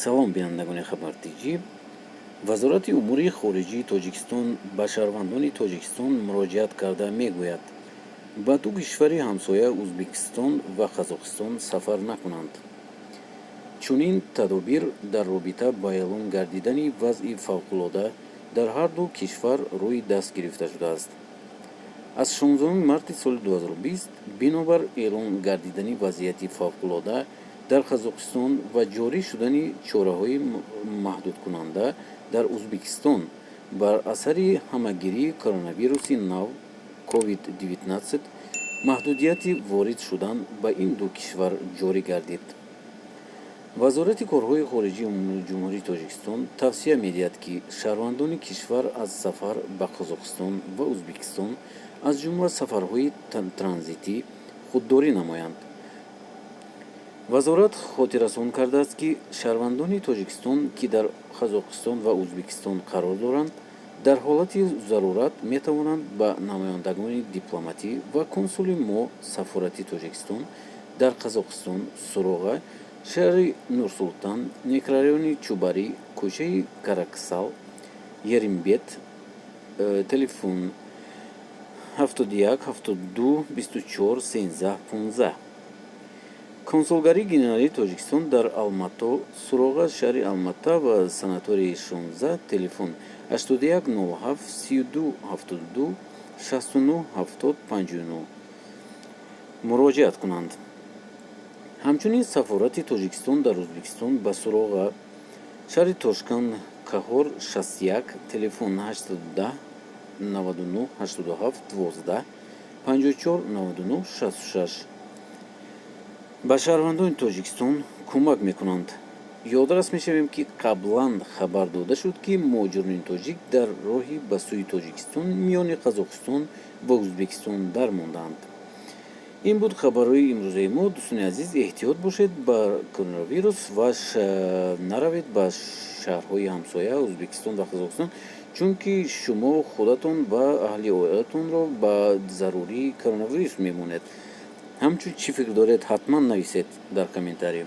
Салом, бинандагони Хабар Тҷ. Вазорати умури хориҷии Тоҷикистон ба шаҳрвандони Тоҷикистон муроҷиат карда мегӯяд, ба ду кишвари ҳамсоя Ӯзбекистон ва Қазоқистон сафар накунанд. Чунин тадобир дар робита ба эълон гардидани вазъи фавқулода дар ҳарду кишвар рӯи даст гирифта шудааст. Аз 16 марти соли 2020 бинобар эълон гардидани вазъияти фавқулода дар Қазоқистон ва ҷорӣ шудани чораҳои маҳдудкунанда дар Ӯзбекистон бар асари ҳамагирии коронавируси нав COVID-19 маҳдудияти ворид шудан ба ин ду кишвар ҷорӣ гардид. Вазорати корҳои хориҷии Ҷумҳурии Тоҷикистон тавсия медиҳад, ки шаҳрвандони кишвар аз сафар ба Қазоқистон ва Ӯзбекистон, аз ҷумла сафарҳои транзитӣ, худдорӣ намоянд. Вазорат хотиррасон кардааст, ки шаҳрвандони Тоҷикистон, ки дар Қазоқистон ва Ӯзбекистон қарор доранд, дар ҳолати зарурат метавонанд ба намояндагони дипломатӣ ва консули мо Сафорати Тоҷикистон дар Қазоқистон, суроға: шаҳри Нурсултан, микрорайони Чубарӣ, кӯчаи Караксал, Еримбет, телефон 71 72 24 13 15, Консулгарии генералии Тоҷикистон дар Алмато, суроға: шаҳри Алмата ва Санатории 16, телефон 81 07 32 72 69 70 59 муроҷиат кунанд. Ҳамчунин Сафорати Тоҷикистон дар Ӯзбекистон ба суроға: шаҳри Тошканд, Каҳор 61, телефон 810 99 87 12 54 99 66 ба шаҳрвандони Тоҷикистон кӯмак мекунанд. Ёдрас мешавем, ки қаблан хабар дода шуд, ки муҳоҷирони тоҷик дар роҳи ба сӯи Тоҷикистон миёни Қазоқистон ва Ӯзбекистон дармондаанд. Ин буд хабарҳои имрӯзаи мо. Дӯстони азиз, эҳтиёт бошед ба коронавирус ва наравед ба шаҳрҳои ҳамсоя Ӯзбекистон ва Қазоқистон, чунки шумо худатон ва аҳли оилатонро ба зарурии коронавирус мемонед. Ҳамчун чӣ фикр доред, ҳатман нависед дар комментарий.